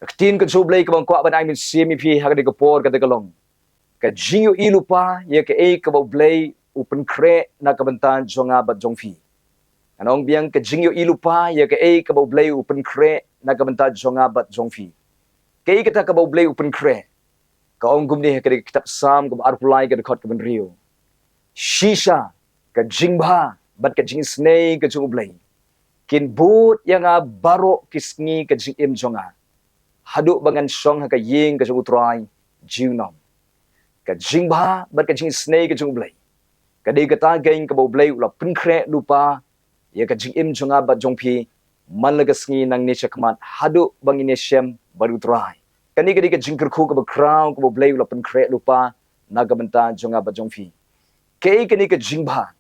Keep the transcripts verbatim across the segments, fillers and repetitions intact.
Ka ktien ka jong U Blei kaba nga kwah ban ai mynsiem ïa phi ha kane ka por kata ka long: Ka jingïohi lypa ïa kaei kaba U Blei u pynkhreh na ka bynta jong nga bad jong phi. Ngan ong biang: Ka jingïohi lypa ïa kaei kaba U Blei u pynkhreh na ka bynta jong nga bad jong phi. Kaei kata kaba U Blei u pynkhreh? Ka ong kumne ha kane ka kitab Salm kaba arphew lai ka dkhot kaba hynriew: Shisha ka jingbha bad ka jingisynei ka jong U Blei kin bud ïa nga baroh ki sngi ka jingim jong nga, haduh ba ngan shong ha ka ïing ka jong U Trai junom. Ka jingbha bad ka jingisynei ka jong U Blei ka dei kata keiñ kaba U Blei u la pynkhreh lypa ïa ka jingim jong nga bad jong phi man la ka sngi nangne shakhmat, haduh ba ngin ïashem bad U Trai. Kane ka dei ka jingkyrkhu kaba khraw kaba U Blei u la pynkhreh lypa na ka bynta jong nga bad jong phi. Kaei kane ka jingbha?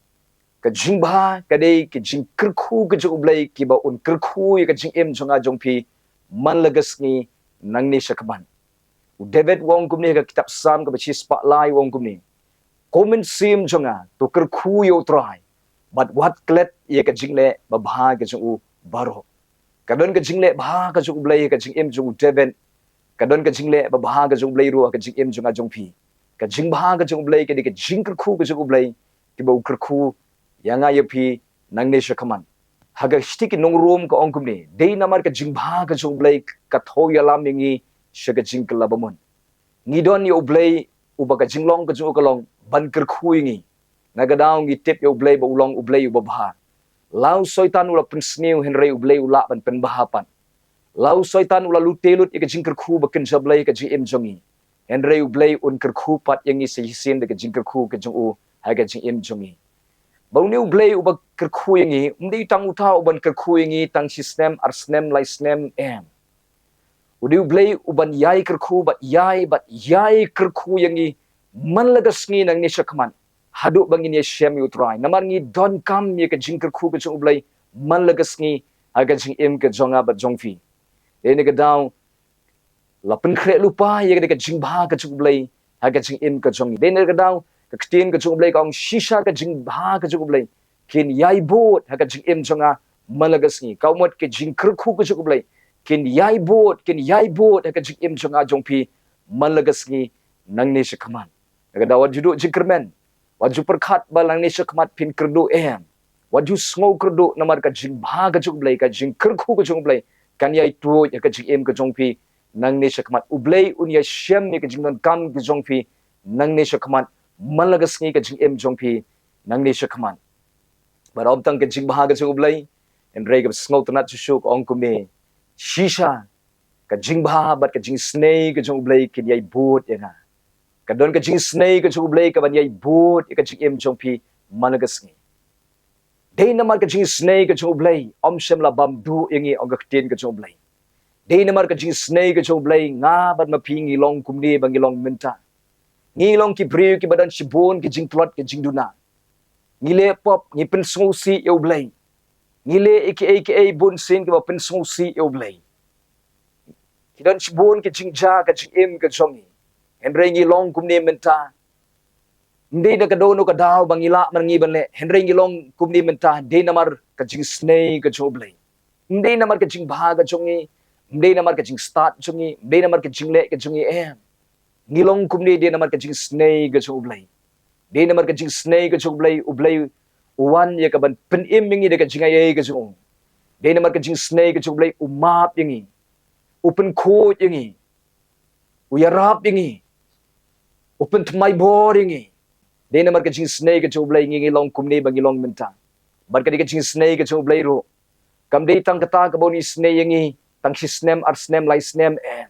Ka jingbha ka dei ka jingkyrkhu ka jong U Blei kaba un kyrkhu ïa ka jingim jong nga jong phi man la ka sngi nangne shakhmat. U David u ong kumne ha ka kitab Salm kaba shispah lai, u ong kumne: Ko mynsiem jong nga, to kyrkhu ïa U Trai, bad wat klet ïa ka jingleh babha ka jong u baroh. Ka don ka jingleh bha ka jong U Blei ha ka jingim jong u David. Ka don ka jingleh babha ka jong U Blei ruh ha ka jingim jong nga jong phi. Ka jingbha ka jong U Blei ka dei ka jingkyrkhu ka jong U Blei kaba u kyrkhu ïa nga ïa phi nangne shakhmat. Ha ka shithi ki nong Rom ka ong kumne: Dei namar ka jingbha ka jong U Blei ka thew ïalam ïa ngi sha ka jingkylla bamut. Ngi don ïa U Blei uba ka jinglong ka jong u ka long ban kyrkhu ïa ngi. Na ka daw ngi tip ïa U Blei ba u long U Blei uba bha. La u Soitan u la pynsniew, hynrei U Blei u lah ban pynbha pat. La u Soitan u la lute lut ïa ka jingkyrkhu ba kynja blei ha ka jingim jong ngi, hynrei U Blei un kyrkhu pat ïa ngi sa shisien da ka jingkyrkhu ka jong u ha ka jingim jong ngi. Ba une U Blei uba kyrkhu ïa ngi um dei tang uta uban kyrkhu ïa ngi tang shi snem, ar snem, lai snem, em. U dei U Blei uban ïai kyrkhu bad ïai bad ïai kyrkhu ïa ngi man la ka sngi nangne shakhmat, haduh ba ngin ïashem ïa U Trai. Namar ngi donkam ïa ka jingkyrkhu ka jong U Blei man la ka sngi ha ka jingim ka jong nga bad jong phi. Dei na ka daw la pynkhreh lypa ïa ka jingbha ka jong U Blei ha ka jingim ka jong ngi. Dei na ka daw ka ktien ka jong U Blei ka ong: Shisha ka jingbha ka jong U Blei kin ïai bud ha ka jingim jong nga man la ka sngi. Ka mut ka jingkyrkhu ka jong U Blei kin ïai bud, kin ïai bud ha ka jingim jong nga jong phi man la ka sngi nangne shakhmat. Na ka daw wat ju duh jingkyrmen, wat ju pyrkhat ba nangne shakhmat phin kyrduh, em. Wat ju sngew kyrduh, namar ka jingbha ka jong U Blei, ka jingkyrkhu ka jong U Blei kan ïai tuid ha ka jingim ka jong phi nangne shakhmat. U Blei un ïashem ïa ka jingdonkam ka jong phi nangne shakhmat, man la ka sngi ka jingim jong phi nangne shakhmat. Bad ym tang ka jingbha ka jong U Blei, hynrei kaba sngewtynnat shuh shuh ka ong kumne: Shisha ka jingbha bad ka jingisynei ka jong U Blei kin ïai bud ïa nga. Ka don ka jingisynei ka jong U Blei kaban ïai bud ïa ka jingim jong phi man la ka sngi. Dei namar ka jingisynei ka jong U Blei, ym shym la bam duh ïa ngi, ong ka ktien ka jong U Blei. Dei namar ka jingisynei ka jong U Blei nga bad ma phi ngi long kumne ba ngi long mynta. Ngi long ki briew kiba don shibun ki jingtlot ki jingduna. Ngi leh pop, ngi pynsngewsih ïa U Blei. Ngi leh ïa kiei kiei bunsien kiba pynsngewsih ïa U Blei. Ki don shibun ki jingjia ha ka jingim ka jong ngi. Hynrei ngi long kumne mynta. Ym dei na ka daw, na ka daw ba ngi lah man ngi ban leh, hynrei ngi long kumne mynta dei namar ka jingisynei ka jong U Blei. Ym dei namar ka jingbha ka jong ngi, ym dei namar ka jingstad jong ngi, ym dei namar ka jingleh ka jong ngi, em. Ngi long kumne dei namar ka jingisynei ka jong U Blei. Dei namar ka jingisynei ka jong U Blei, U Blei u wan ïa kaban pynim ïa ngi da ka jingaiei ka jong u. Dei namar ka jingisynei ka jong U Blei u map ïa ngi, u pynkhuid ïa ngi, u ïarap ïa ngi, u pynthymmai bor ïa ngi. Dei namar ka jingisynei ka jong U Blei ngi ngi long kumne ba ngi long mynta. Bad ka dei ka jingisynei ka jong U Blei ruh, kam dei tang kata kaba un isynei ïa ngi tang shi snem, ar snem, lai snem, em.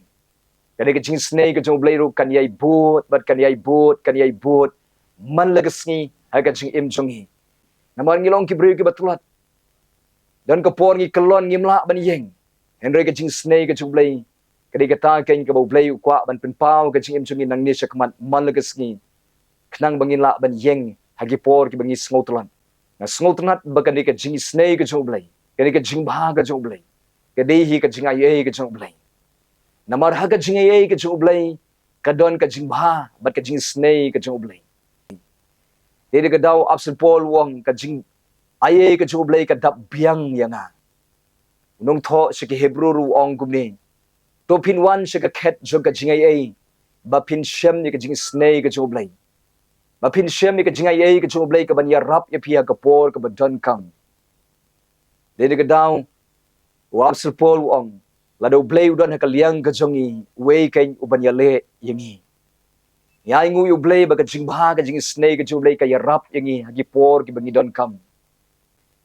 Ka dei ka jingisynei ka jong U Blei ruh kan ïai bud bad kan ïai bud, kan ïai bud man la ka sngi ha ka jingim jong ngi. Namar ngi long ki briew kiba tlot. Don ka por ngi kyllon, ngim lah ban ïeng. Hynrei ka jingisynei ka jong U Blei ka dei kata keiñ kaba U Blei u kwah ban pynpaw ha ka jingim jong ngi nangne shakhmat man la ka sngi, khnang ba ngin lah ban ïeng ha ki por kiba ngi sngewtynnat. Nga sngewtynnat ba ka dei ka jingisynei ka jong U Blei, ka dei ka jingbha ka jong U Blei, ka dei hi ka jingaiei ka jong U Blei. Namar ha ka jingaiei ka jong U Blei ka don ka jingbha bad ka jingisynei ka jong U Blei. Dei na ka daw u Apostol Paul u ong ka jingaiei ka jong U Blei ka dap biang ïa nga. U nongthoh sha ki Hebru ruh u ong kumne: To phin wan sha ka khet jong ka jingaiei, ba phin shem ïa ka jingisnei ka jong U Blei. Ba phin shem ïa ka jingaiei ka jong U Blei kaban ïarap ïa phi ha ka por kaba donkam. Dei na ka daw, u Apostol Paul u ong, lada U Blei u don ha ka liang ka jong ngi, uei kein uban ïaleh ïa ngi? Ngi ainguh ïa U Blei ba ka jingbha ka jingisnei ka jong U Blei ka ïarap ïa ngi ha ki por kiba ngi donkam.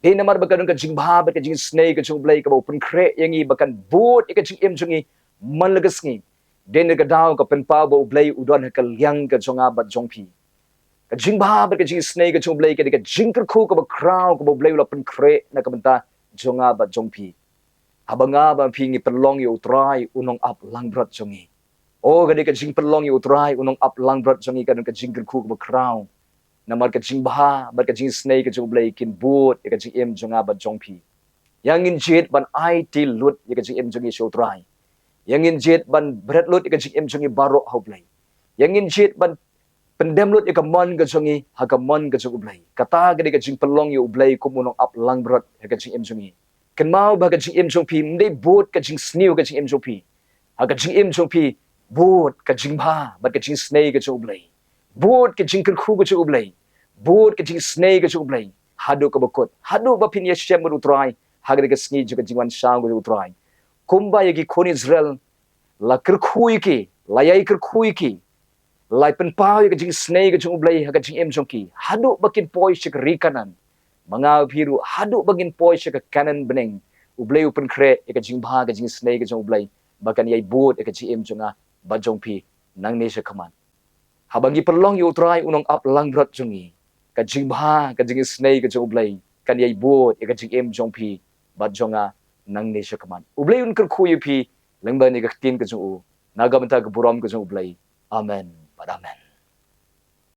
Dei namar ba ka don ka jingbha bad ka jingisnei ka jong U Blei kaba u pynkhreh ïa ngi ba kan bud ïa ka jingim jong ngi man la ka sngi. Dei na ka daw ka pynpaw ba U Blei u don ha ka liang ka jong nga bad jong phi. Ka jingbha bad ka jingisnei ka jong U Blei ka dei ka jingkyrkhu kaba khraw kaba U Blei u la pynkhreh na ka bynta jong nga bad jong phi. Haba nga bad phi ngi pynlong ïa U Trai u nongap langbrot jong ngi. O, ka dei ka jingpynlong ïa U Trai u nongap langbrot jong ngi ka don ka jingkyrkhu kaba khraw. Namar ka jingbha bad ka jingisnei ka jong U Blei kin bud ïa ka jingim jong nga bad jong phi. Ïa ngin jied ban aiti lut ïa ka jingim jong ngi sha U Trai. Ïa ngin jied ban bret lut ïa ka jingim jong ngi baroh ha U Blei. Ïa ngin jied ban pyndem lut ïa ka mon ka jong ngi ha ka mon ka jong U Blei. Kata ka dei ka jingpynlong ïa U Blei kum u nongap langbrot ha ka jingim jong ngi. Kynmaw ba ka jingim jong phi ym dei bud ka jingsniew ka jingim jong phi. Ha ka jingim jong phi bud ka jingbha bad ka jingisnei ka jong U Blei. Bud ka jingkyrkhu ka jong U Blei. Bud ka jingisnei ka jong U Blei. Haduh kaba kut, haduh ba phin ïashem bad U Trai ha ka dei ka sngi jong ka jingwan shaw ka jong U Trai. Kumba ïa ki khun Israel la kyrkhu ïa ki, la ïai kyrkhu ïa ki, la ïai pynpaw ïa ka jingisnei ka jong U Blei ha ka jingim jong ki haduh ba kin poi sha ka ri Kanaan. Ma nga bad phi ruh haduh ba ngin poi sha ka Kanaan bneng, U Blei u pynkhreh ïa ka jingbha ka jingisnei ka jong U Blei ba kan ïai bud ïa ka jingim jong nga bad jong phi nangne sha khmat. Haba ngi pynlong ïa U Trai u nongap langbrot jong ngi, ka jingbha ka jingisnei ka jong U Blei kan ïai bud ïa ka jingim jong phi bad jong nga nangne sha khmat. U Blei un kyrkhu ïa phi lyngba ïa ka ktien ka jong u, na ka bynta ka burom ka jong U Blei. Amen bad amen.